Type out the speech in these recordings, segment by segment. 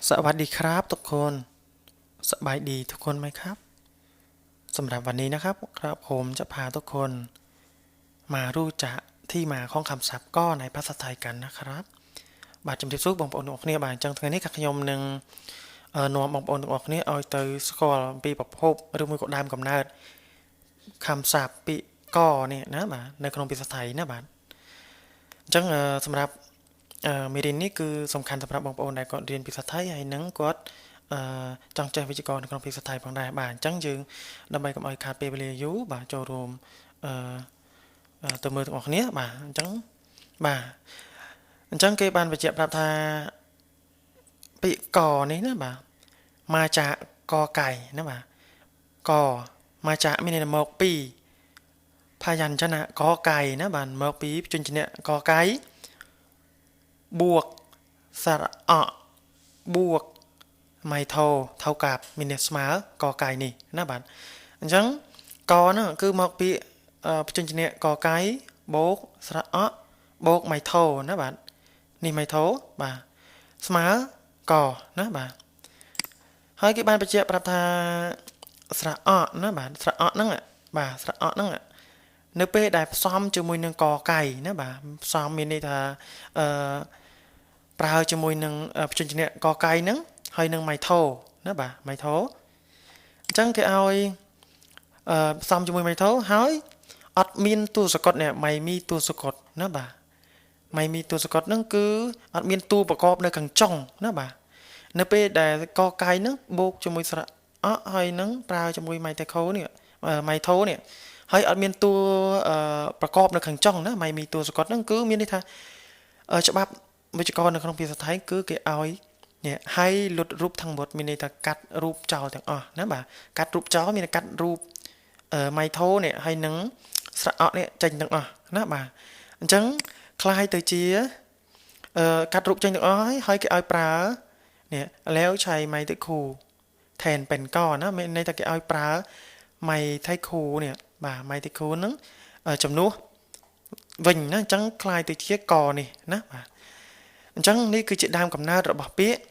สวัสดีครับทุกคนสบายดีทุกคนไหมครับสำหรับวันนี้นะครับครับผมจะพาทุกคนมารู้จักที่มาของคำศัพท์ก็ในภาษาไทยกันนะครับ បាទជំរាបសួរបងប្អូនទាំងអស់គ្នាបាទអញ្ចឹងថ្ងៃនេះខាងខ្ញុំនឹងនាំបងប្អូនទាំងអស់គ្នាឲ្យទៅស្គាល់អំពីប្រភពឬមួយក៏ដើមកំណើតคำศัพท์ពាក្យកនេះណាបាទនៅក្នុងភាសាថៃណាបាទអញ្ចឹងសម្រាប់មេរៀននេះគឺសំខាន់សម្រាប់បងប្អូនដែលគាត់រៀនភាសាថៃហើយនឹងគាត់អឺចង់ចេះវិជ្ជាករនៅក្នុងភាសាថៃផងដែរបាទអញ្ចឹងយើងដើម្បីកុំឲ្យខាតពេលវេលាយូរបាទចូលរួមអឺទៅមើលទាំងអស់គ្នាបាទអញ្ចឹងបាទអញ្ចឹងគេបានបញ្ជាក់ប្រាប់ថាពាក្យកនេះណាបាទมาจากกอไก่ណាបាទកมาจากមានន័យមកពីพยัญชนะกอไก่ណាបាទមកពីព្យញ្ជនៈកไก่บวกสระอะบวกไมโทเท่ากับមានន័យស្មើកไก่នេះណាបាទអញ្ចឹងកហ្នឹងគឺមកពីព្យញ្ជនៈកไก่បូកស្រៈអបូកไมโทណាបាទនេះไมโทបាទស្មើកណាបាទហើយគេបានបញ្ជាក់ប្រាប់ថាស្រៈអណាបាទស្រៈអហ្នឹងបាទស្រៈអហ្នឹងនៅពេលដែលផ្សំជាមួយនឹងកកៃណាបាទផ្សំមានន័យថាអឺប្រើជាមួយនឹងព្យញ្ជនៈកកៃហ្នឹងហើយនឹងម៉ៃថូណាបាទម៉ៃថូអញ្ចឹងគេឲ្យអឺផ្សំជាមួយម៉ៃថូហើយអត់មានតួសកត់នេះម៉ៃមីតួសកត់ណាបាទម៉ៃមីតួសកត់ហ្នឹងគឺអត់មានតួប្រកបនៅខាងចុងណាបាទនៅពេលដែលកកៃហ្នឹងបូកជាមួយស្រៈអហើយនឹងប្រើជាមួយម៉ៃតេខូនេះម៉ៃថូនេះហើយអត់មានតួប្រកបនៅខាងចុងណាម៉ៃមីតួសកត់ហ្នឹងគឺមានន័យថាច្បាប់វិជ្ជាករនៅក្នុងភាសាថៃគឺគេឲ្យនេះឲ្យលុតរូបทั้งหมดមានន័យថាកាត់រូបចោលទាំងអស់ណាបាទកាត់រូបចោលមានកាត់រូបម៉ៃថូនេះហើយនឹងស្រៈអនេះចេញទាំងអស់ណាបាទអញ្ចឹងคล้ายទៅជាកាត់រូបចេញទាំងអស់ហើយគេឲ្យប្រើនេះแล้วใช้ไม้ตะคูแทนเป็นก้อนណាមានន័យថាគេឲ្យប្រើไม้ไทคูនេះបាទไม้ไทคูហ្នឹងចំនួនវិញណាអញ្ចឹងคล้ายទៅជាកនេះណាបាទអញ្ចឹងនេះគឺជាដើមកំណើតរបស់ពាក្យ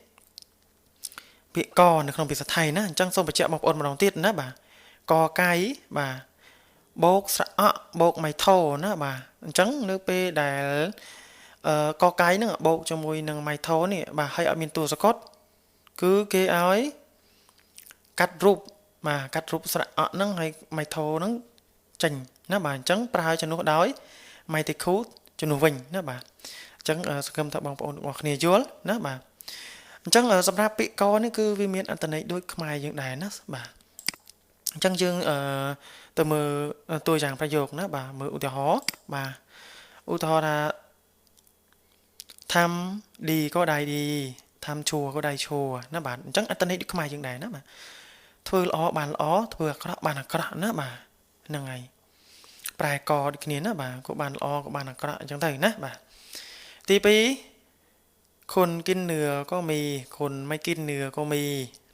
ពាក្យកនៅក្នុងភាសាថៃណាអញ្ចឹងសូមបញ្ជាក់បងប្អូនម្ដងទៀតណាបាទកកៃបាទបូកស្រៈអបូកម៉ៃថូណាបាទអញ្ចឹងនៅពេលដែលអឺកកៃហ្នឹងបូកជាមួយនឹងម៉ៃថូនេះបាទហើយអត់មានតួសកត់គឺគេឲ្យកាត់រូបបាទកាត់រូបស្រៈអហ្នឹងហើយម៉ៃថូហ្នឹងចេញណាបាទអញ្ចឹងប្រើជំនួសដោយម៉ៃតេខូជំនួសវិញណាបាទអញ្ចឹងសង្ឃឹមថាបងប្អូនទាំងអស់គ្នាយល់ណាបាទអញ្ចឹងសម្រាប់ពាក្យកនេះគឺវាមានអត្ថន័យដូចខ្មែរយើងដែរណាបាទអញ្ចឹងយើងអឺទៅមើលតួយ៉ាងប្រយោគណាបាទមើលឧទាហរណ៍បាទឧទាហរណ៍ថាทำดีก็ได้ดีทำชั่วก็ได้ชั่วណាបាទអញ្ចឹងអត្ថន័យដូចខ្មែរយើងដែរណាបាទធ្វើល្អបានល្អធ្វើអាក្រក់បានអាក្រក់ណាបាទហ្នឹងហើយប្រែកដូចគ្នាណាបាទក៏បានល្អក៏បានអាក្រក់អញ្ចឹងទៅណាបាទទី2คนกินเนื้อก็มีคนไม่กินเนื้อก็มี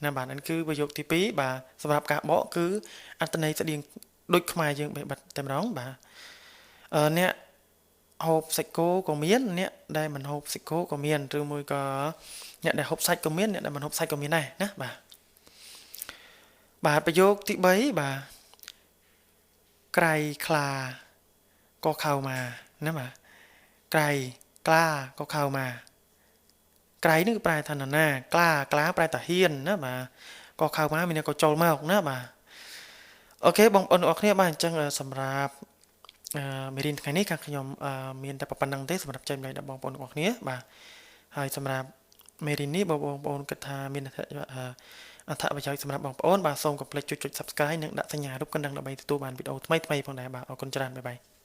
ណាបាទហ្នឹងគឺប្រយោគទី2បាទសម្រាប់ការបកគឺអត្ថន័យស្តៀងដូចខ្មែរយើងបេះបិទតែម្ដងបាទអឺអ្នកហូបសាច់គោក៏មានអ្នកដែលមិនហូបសាច់គោក៏មានឬមួយក៏អ្នកដែលហូបសាច់ក៏មានអ្នកដែលមិនហូបសាច់ក៏មានដែរណាបាទបាទប្រយោគទី3បាទใครกล้าก็เข้ามาណាបាទใครกล้าก็เข้ามาใครនេះគឺប្រែថានរណាក្លាក្លាប្រែតាហ៊ានណាបាទក៏เข้ามาមានក៏ចូលមកណាបាទ OK បងប្អូនទាំងអស់គ្នាបាទអញ្ចឹងសម្រាប់អឺមេរៀនថ្ងៃនេះខាងខ្ញុំមានតែប៉ុណ្្នឹងទេសម្រាប់ចែកម្លែកដល់បងប្អូនទាំងអស់គ្នាបាទហើយសម្រាប់មេរៀននេះបងប្អូនគិតថាមានអត្ថប្រយោជន៍សម្រាប់បងប្អូនបាទសូមកុំភ្លេចចុច Subscribe និងដាក់សញ្ញារូបកណ្ដឹងដើម្បីទទួលបានវីដេអូថ្មីៗផងដែរបាទអរគុណច្រើន bye bye.